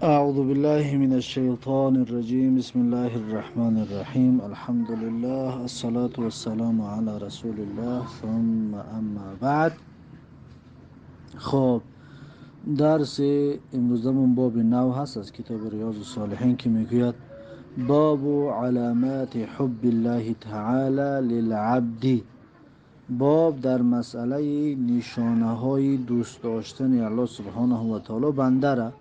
أعوذ بالله من الشيطان الرجيم. بسم الله الرحمن الرحيم. الحمد لله، الصلاة والسلام على رسول الله، ثم أما بعد. خب، درس امروزمون باب نو هست از کتاب ریاض الصالحین که میگوید باب علامات حب الله تعالی للعبد. باب در مسئله نشانه های دوست داشتن الله سبحانه و تعالی بنده را،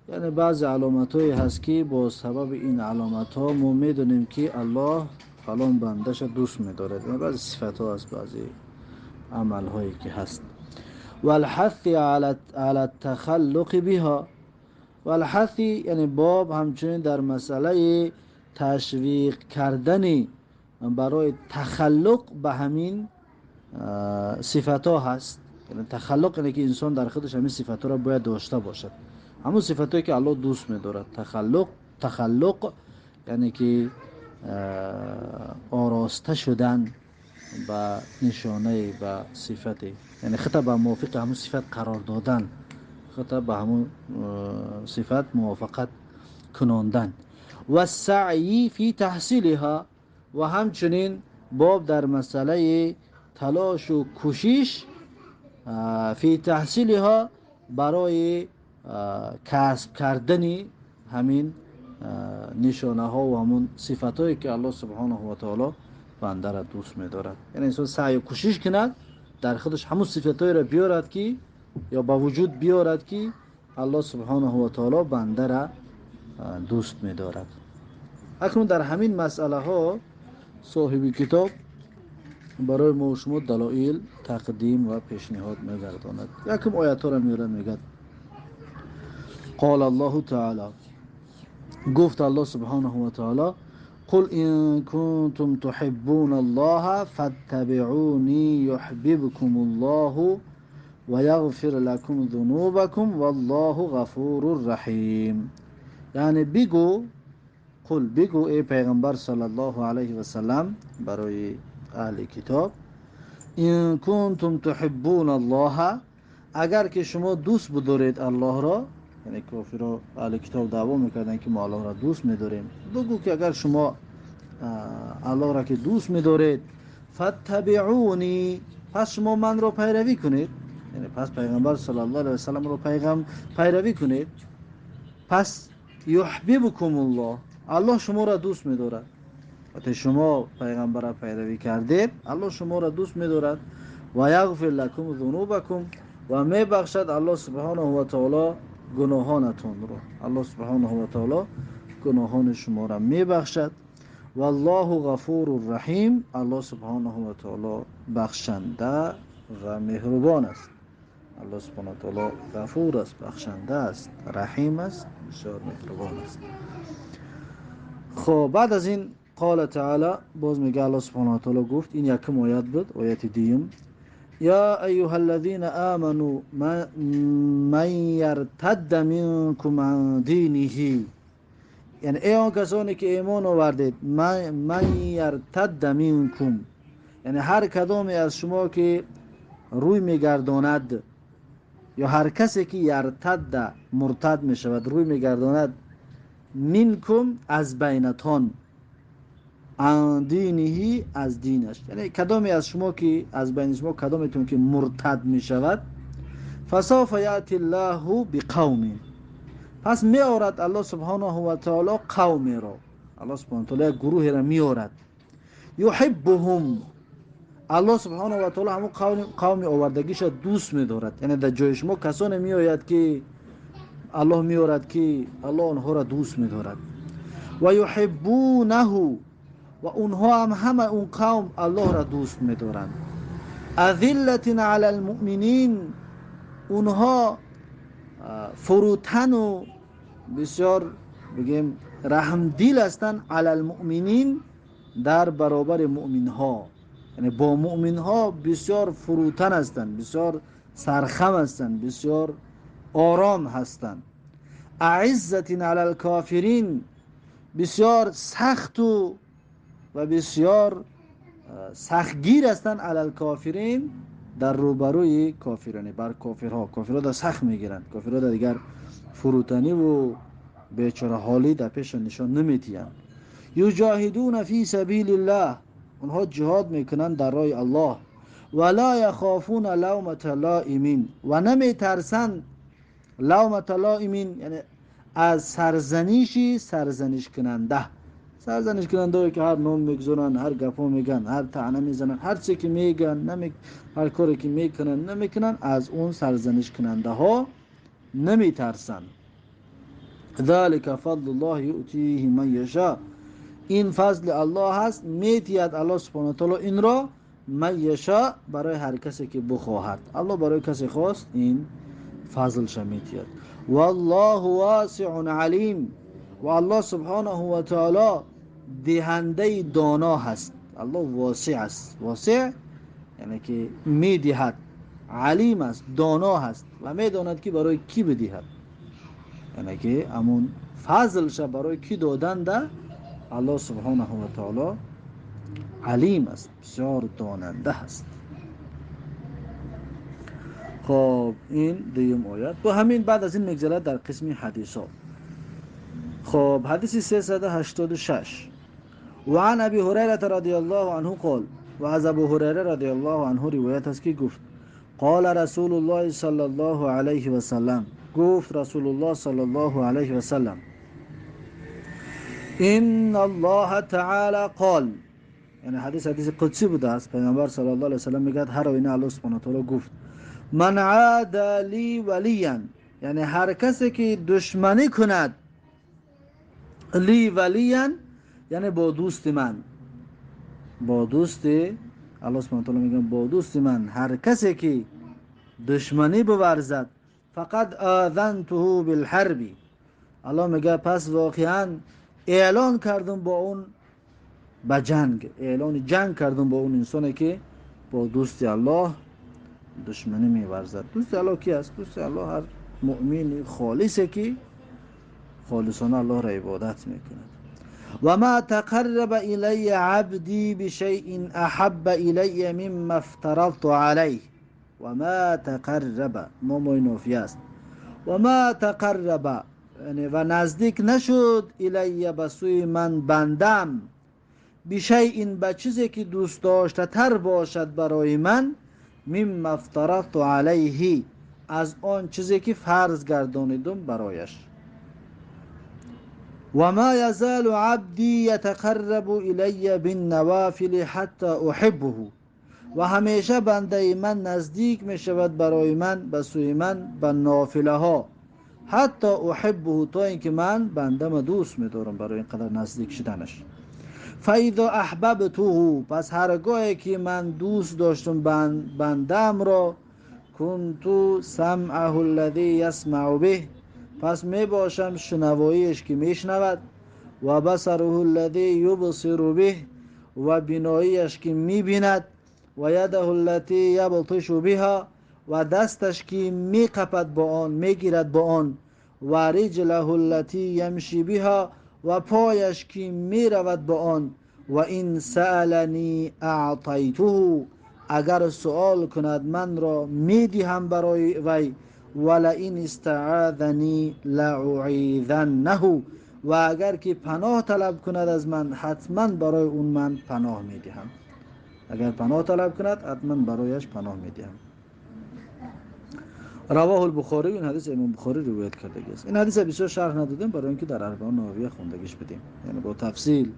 یعنی بعضی علامت هایی هست که با سبب این علامت ها ما میدونیم که الله فلان بندش دوست میدارد، یعنی بعضی صفت ها هست، بعضی عمل هایی که هست. والحث على التخلق بها. والحث یعنی باب همچنین در مسئله تشویق کردن برای تخلق به همین صفت ها هست. یعنی تخلق یعنی که انسان در خودش همین صفت ها را باید داشته باشد، همون صفت هایی که الله دوست می‌دارد. تخلق یعنی که آراسته شدن به نشانه، به صفت، یعنی خود به موافق همون صفت قرار دادن، خود به همون صفت موافقت کناندن. و سعی فی تحصیلها. و همچنین باب در مسئله تلاش و کوشش فی تحصیلها برای کسب کردن همین نشانه ها و همون صفت هایی که الله سبحانه و تعالی بنده را دوست می‌دارد. یعنی انسان سعی و کوشش کند در خودش همون صفت هایی را بیارد که یا با وجود بیارد که الله سبحانه و تعالی بنده را دوست می‌دارد. اکنون در همین مسئله ها صاحب کتاب برای ما و شما دلایل تقدیم و پیشنهاد می‌گرداند. یکم آیات را میاره، میگه قال الله تعالی، گفت الله سبحانه و تعالی قل إن كنتم تحبون الله فاتبعوني يحببكم الله ويغفر لكم ذنوبكم والله غفور رحیم. یعنی بگو، قل بگو ای پیغمبر صلی الله علیه و سلم برای اهل کتاب، إن كنتم تحبون الله، اگر که شما دوست بدارید الله را، یعنی کافرها اهل کتاب دعوا میکردن که ما الله را دوست میداریم، بگو که اگر شما الله را که دوست میدارید فتبعونی، پس شما من را پیروی کنید، یعنی پس پیغمبر صلی الله علیه و سلم را پیروی کنید. پس یحببکم الله، الله شما را دوست میدارد. وقتی شما پیغمبر را پیروی کردید الله شما را دوست میدارد. و یغفر لکم ذنوبکم، و میبخشد الله سبحانه و تعالی گناهانتون رو، الله سبحانه و تعالی گناهان شما را میبخشد. والله غفور رحیم، الله سبحانه و تعالی بخشنده و مهربان است. الله سبحانه و تعالی غفور است، بخشنده است، رحیم است، بسیار مهربان است. خب بعد از این قال تعالی، باز میگه الله سبحانه و تعالی گفت، این یکم آیت بود، آیت دیم، یا ایها الذین آمنوا من یرتد منکم عن دینه، یعنی ای آن کسانی که ایمان آوردید، من یرتد منکم، یعنی هر کدامی از شما که روی میگرداند، یا هر کسی که یرتد مرتد میشود، روی میگرداند، منکم از بینتان، عن دینه از دینش، یعنی کدامی از شما که از بین شما کدامتون که مرتد می شود، فسوف یأتی الله بقوم، پس می آورد الله سبحانه و تعالی قومی را، الله سبحانه و تعالی گروهی را می آورد، یحبهم، الله سبحانه و تعالی همون قوم آوردگیش دوست می دارد. یعنی در جای شما کسانی می آید که الله می آورد که الله آنها را دوست می دارد. و یحبونه، و اونها هم همه اون قوم الله را دوست می‌دارند. اذلة علی المؤمنین، اونها فروتن و بسیار بگیم رحمدل هستند، علی المؤمنین در برابر مؤمنها، یعنی با مؤمنها بسیار فروتن هستند، بسیار سرخم هستند، بسیار آرام هستند. اعزة علی الکافرین، بسیار سخت و بسیار سختگیر هستند، علی الکافرین در روبروی کافران، بر کافرها، کافرها در سخت میگیرند، کافرها در دیگر فروتنی و Бечораҳолӣ дар пеша нишон намедиҳанд. Юҷоҳидуна фи сабилиллаҳ, онҳо ҷиҳод мекунанд дар роҳи Аллоҳ. Ва ла яхофуна лавмата лоимин, ва наметарсанд лавмата лоимин, яъне аз сарзаниши сарзанишкунанда. Сарзанишкунандае ки ҳар ном мегузоранд, ҳар гапҳо мегӯянд, ҳар таъна мезананд, ҳар чизе ки мегӯянд, ҳар коре ки мекунанд, намекунанд, аз он сарзанишкунандаҳо наметарсанд. ذلك فضل الله يؤتيه من يشاء, ин фазли Аллоҳ аст, метиҳад Аллоҳ субҳонаҳу ва таъоло инро ман яшо, барои ҳар касе ки бихоҳад. Аллоҳ барои касе хост ин фазлша метиҳад. Валлоҳу васиун алим, ва Аллоҳ субҳонаҳу ва таъоло диҳандаи доно ҳаст. Аллоҳ восеъ аст, восеъ яъне ки медиҳад, алим аст, доно ҳаст ва медонад ки барои кӣ бидиҳад, яъне ки ҳамун фазлша барои кӣ доданда Аллоҳ субҳонаҳу ва таъоло алим аст, бисёр донанда ҳаст. Хоб, ин дуюм оят. Бо ҳамин баъд аз ин мегзарад дар қисми ҳадисҳо. Хоб, ҳадиси 386. وعن ابي هريره رضي الله عنه قال، و از ابو هریره رضی الله عنه روایت است که گفت: قال رسول الله صلی الله علیه و سلم، گفت رسول الله صلی الله علیه و سلم: ان الله تعالی قال، یعنی حدیث حدیث قدسی بوده است. پیامبر صلی الله علیه و سلم میگه هر آینه الله سبحانه و تعالی گفت: من عاد لی ولیا، یعنی هر کسی که دشمنی کند، لی ولیا یعنی با دوست من، با دوست الله سبحانه و تعالی میگه با دوست من هر کسی که دشمنی بورزد، فقد آذنته بالحرب، الله میگه پس واقعا اعلان کردم با اون به جنگ، اعلان جنگ کردم با اون انسانی که با دوست الله دشمنی میورزد. دوست الله کی است؟ دوست الله هر مؤمن خالصه که خالصانه الله را عبادت میکند. و ما تقرب الی عبدی بشیء احب الی مما افترضت علیه. و ما تقرب، ما نافیه است. و ما تقرب یعنی و نزدیک نشد، الی به سوی من بندم، بشیء به چیزی که دوست داشته تر باشد برای من، مما افترضت علیه، از آن چیزی که فرض گردانیدم برایش. و ما یزال عبدی یتقرب الی بالنوافل حتی احبه، و همیشه بنده من نزدیک می شود برای من، به سوی من، به نافله ها، حتی احبه، تا اینکه من بندم دوست می دارم برای اینقدر نزدیک شدنش. فاذا احببته، پس هرگاهی که من دوست داشتم بندم را، كنت سمعه الذی یسمع به، پس می باشم شنواییش که میشنود، و بصره الذی یبصر به، و بیناییش که میبیند، و یده التي یبطش بها، و دستش که میقپد با آن، میگیرد با آن، و رجله التي یمشی بها، و پایش که میرود با آن. و این سألنی اعطیته، اگر سؤال کند من را میدهم برای وی، ولئن استعاذنی لأعیذنه، و اگر که پناه طلب کند از من حتما برای اون من پناه میدهم. اگر پناه طلب کند حتما برایش پناه میدهم. رواه البخاری. این حدیث امام بخاری روایت کرده است. این حدیث بسیار شرح ندادیم برای اینکه در اربعین نوویه خوندگیش بدیم، یعنی با تفصیل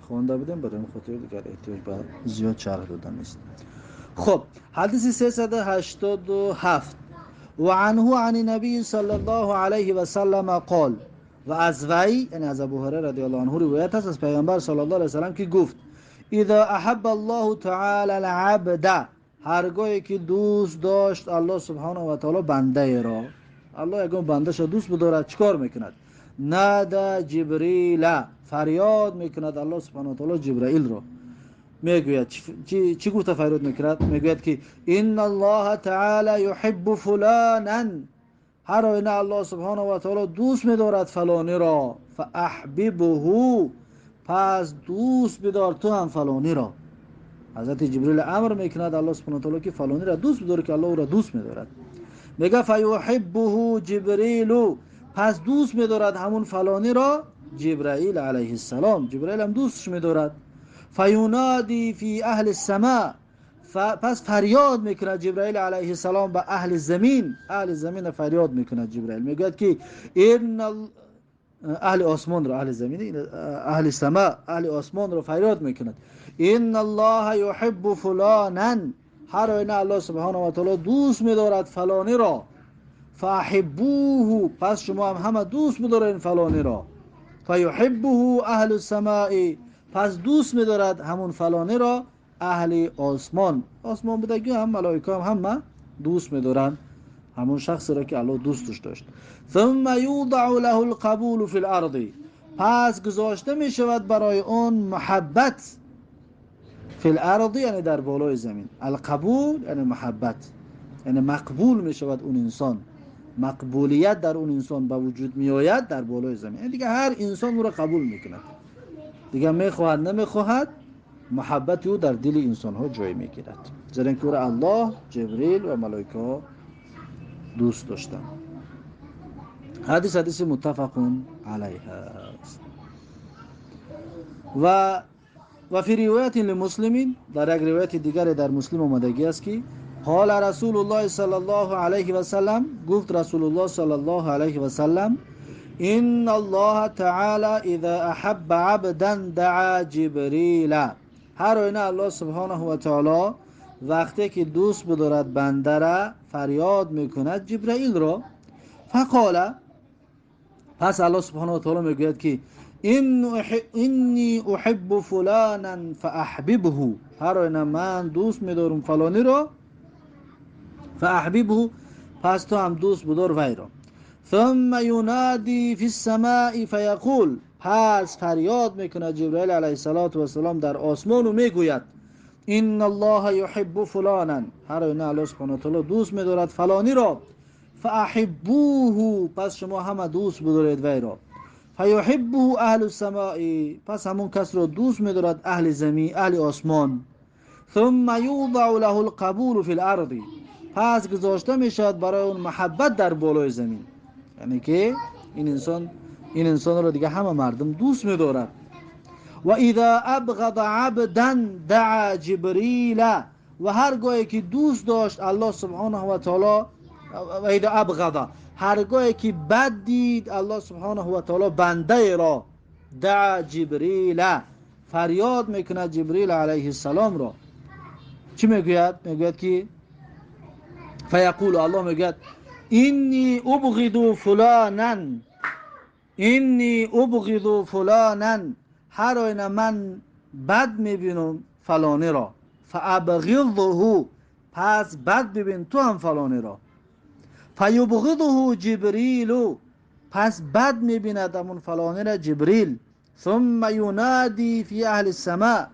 خوانده بودیم، برای این خاطر دیگر احتیاج به زیاد شرح دادن نیست. خب، حدیث 387. و عنه عن النبی صلی الله علیه و سلم قال، و از وی یعنی از ابو هریره رضی الله عنه روایت است از پیامبر صلی الله علیه و سلم که گفت: اذا احب الله تعالی العبد، هرگاهی که دوست داشت الله سبحانه و تعالی بنده را، الله یگان بنده شو دوست بدارد چیکار میکند؟ نادى جبریل، فریاد میکند الله سبحانه و تعالی جبرائیل را، میگوید چی گفته فریاد میکند؟ میگوید که ان الله تعالی یحب فلانا، هر آینه الله سبحانه و تعالی دوست میدارد فلانی را، فاحببه، پس دوست بدار تو هم فلانی را. حضرت جبریل امر میکند الله سبحانه و تعالی که فلانی را دوست بدار که الله او را دوست میدارد. میگه فیحبه جبریل، پس دوست می‌دارد همون فلانی را جبرائیل علیه السلام. جبرائیل هم دوستش می‌دارد. فینادی فی اهل السماء، پس فریاد میکند جبرائیل علیه السلام به اهل زمین. اهل زمین فریاد میکند جبرائیل، میگوید که ان اهل آسمان را، اهل زمین، اهل سما، اهل آسمان را فریاد میکند ان الله یحب فلانا، هر آینه الله سبحانه و تعالی دوست میدارد فلانی را، فاحبوه، پس شما هم همه دوست میدارین فلانی را، فیحبه اهل السماء، پس دوست میدارد همون فلانی را اهل آسمان. آسمان بودگی هم ملائکه هم همه دوست میدارند همون شخصی را که الله دوستش داشت. ثم یوضع له القبول فی الارض، پس گذاشته می شود برای اون محبت، فی الارض یعنی در بالای زمین، القبول یعنی محبت، یعنی مقبول می شود اون انسان، مقبولیت در اون انسان به وجود می آید در بالای زمین. یعنی دیگه هر انسان او را قبول میکند، دیگه میخواهد نمیخواهد محبت او در دل انسان ها جای میگیرد، زیرا که او را الله، جبریل و ملائکه دوست داشتند. حدیث حدیث متفق علیه است. و فی روایت لمسلم، در یک روایت دیگر در مسلم آمدگی است که قال رسول الله صلی الله علیه و سلم، گفت رسول الله صلی الله علیه و سلم ان الله تعالی اذا احب عبدا دعا جبریل. هر آینه الله سبحانه و تعالی وقتی که دوست بدارد بنده را فریاد میکند جبرائیل را. فقال، پس الله سبحانه و تعالی میگوید که انی احب فلانا فاحببه، هر آینه من دوست میدارم فلانی را، فاحببه، پس تو هم دوست بدار وی را. ثم ینادی فی السماء فیقول، پس فریاد میکند جبرائیل علیه السلام در آسمان و میگوید ان الله یحب فلانا، هر آینه الله سبحانه و تعالی دوست میدارد فلانی را، فاحبوه، پس شما همه دوست بدارید وی را. فیحبه اهل السماء، پس همون کس را دوست میدارد اهل زمین، اهل آسمان. ثم یوضع له القبول فی الارض، پس گذاشته میشود برای اون محبت در بالای زمین، یعنی که این انسان را دیگه همه مردم دوست میدارد. و اذا ابغض عبدا دعا جبریل، و هرگاهی که دوست داشت الله سبحانه و تعالی، و اذا ابغض، هرگاهی که بد دید الله سبحانه و تعالی بنده را، دعا جبریل، فریاد میکند جبریل علیه السلام را. چی میگوید؟ میگوید که فیقول، الله میگوید انی ابغض فلانا، انی ابغض فلانا، هر آینه من بد میبینم فلانی را، فابغضه، پس بد ببین تو هم فلانی را. فیبغضه جبریل، پس بد میبیند همون فلانی را جبریل. ثم ینادی فی اهل السماء،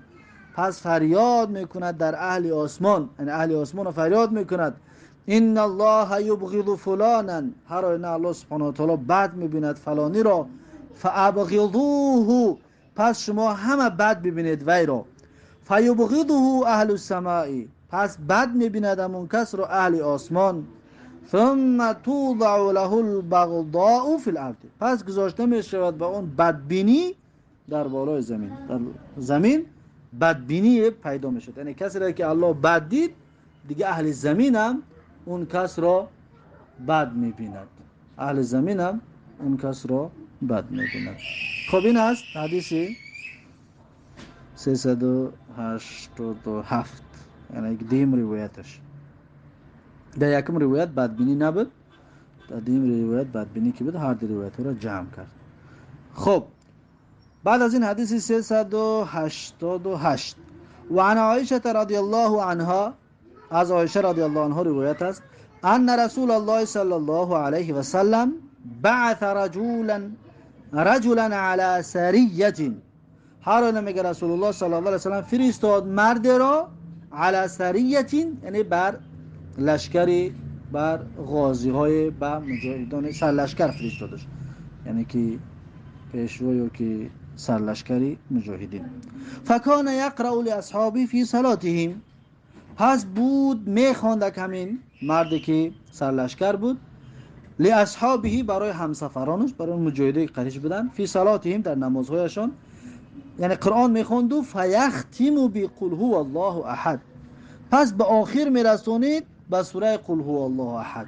پس فریاد میکند در اهل آسمان، یعنی اهل آسمان را فریاد میکند ان الله یبغض فلانا، هر آینه الله سبحانه و تعالی بد میبیند فلانی را، فابغضوه، پس شما همه بد ببینید وی را. فیبغضه اهل السماء، پس بد میبیند همون کس را اهل آسمان. ثم توضع له البغضاء فی الارض، پس گذاشته میشود به اون بدبینی در بالای زمین، در زمین بدبینی پیدا میشد، یعنی کسی را که الله بد دید دیگه اهل زمین هم اون کس را بد میبیند، اهل زمین هم اون کس را بد میبیند. خب این است حدیث 387، یعنی دیم روایتش. در یکم روایت بدبینی نبود، در دیم روایت بدبینی که بود هر دو روایت را جمع کرد. خب بعد از این حدیث 388، و عن عایشه رضی الله عنها، از عایشه رضی الله عنها روایت است ان رسول الله صلی الله علیه و سلم بعث رجلا علی سریه، هر آنه میگه رسول الله صلی الله علیه و سلم فرستاد مرد را علی سریه، یعنی بر لشکری، بر غازی های به مجاهدان سرلشکر فرستادش، یعنی که پیشوا یا که سرلشکری مجاهدین. فکان یقرأ لاصحابه فی صلاتهم، پس بود میخواند همین مردی که سرلشکر بود لأصحابه برای همسفرانش، برای مجاهده قریش بودن، فی صلاتهم در نمازهایشان، یعنی قرآن میخوند و فیختم بقل هو الله احد، پس به آخر میرسونید به سوره قل هو الله احد،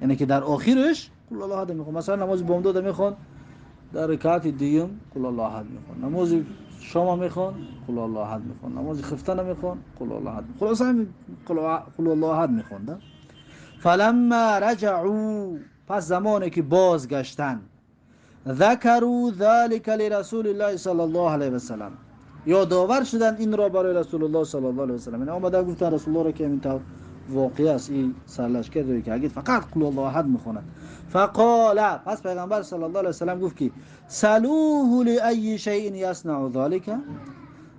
یعنی که در آخرش قل الله احد میخوند. مثلا نماز بامداد میخوند، در رکعت دوم قل الله احد میخوند، نماز شام میخوند قل الله احد میخوند، نماز خفتن میخوند قل الله احد، خلاص قل الله احد میخوند. فلما رجعوا، پس زمانی که بازگشتن، ذکروا ذلك لرسول الله صلی الله علیه و سلم، یادآور شدن این را برای رسول الله صلی الله علیه و سلم. یعنی آمدن گفتن رسول الله را که این طور واقعه است، این سرلشکر داره که اگه فقط قل الله احد میخوند. فقال، پس پیغمبر صلی الله علیه و سلم گفت که سلوه لأی شیء یصنع ذلك،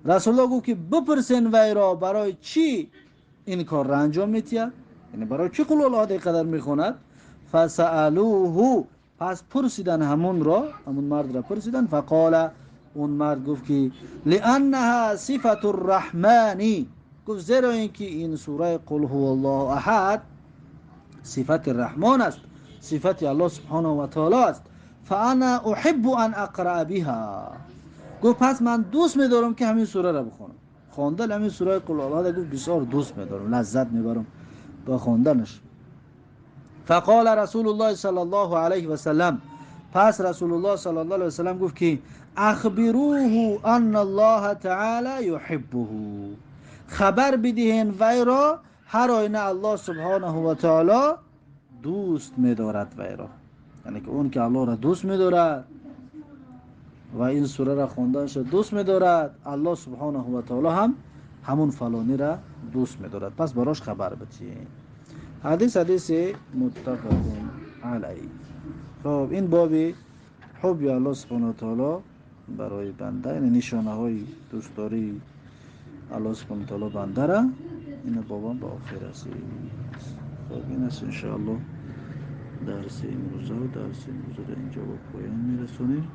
رسول الله گفت که بپرسین وی را برای چی این کار را انجام میتید، یعنی برای چی قل الله احد قدر میخوند. فسألوه، پس پرسیدن همون را، همون مرد را پرسیدن. فقال، اون مرد گفت که لأنها صفت الرحمن، گفت زیرا اینکه این سوره قل هو الله احد صفت الرحمن است، صفت الله سبحانه و تعالی است. فانا احب ان اقرأ بها، گفت پس من دوست می‌دارم که همین سوره را بخوانم. خواندن همین سوره قل الله احد گفت بسیار دوست می‌دارم، لذت می‌برم با خواندنش. فقال رسول الله صلی الله علیه و سلم، پس رسول الله صلی الله علیه و سلم گفت که اخبروه ان الله تعالی یحبه، خبر بدهین وی را هر آینه الله سبحانه و تعالی دوست می‌دارد وی را، یعنی که اون که الله را دوست می‌دارد و این سوره را خواندنش دوست می‌دارد، الله سبحانه و تعالی هم همون فلانی را دوست می‌دارد، پس براش خبر بدهین. حدیث حدیث متفق علیه. خب این باب حب الله سبحانه و تعالی برای بنده، یعنی نشانه های دوستداری الله سبحانه و تعالی بنده را، این بابام به آخر رسید. خب این است انشاءالله درس امروزه و درس امروزه را اینجا به پایان میرسونیم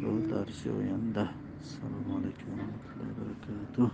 تا درس آینده. السلام علیکم و رحمت الله و برکاته.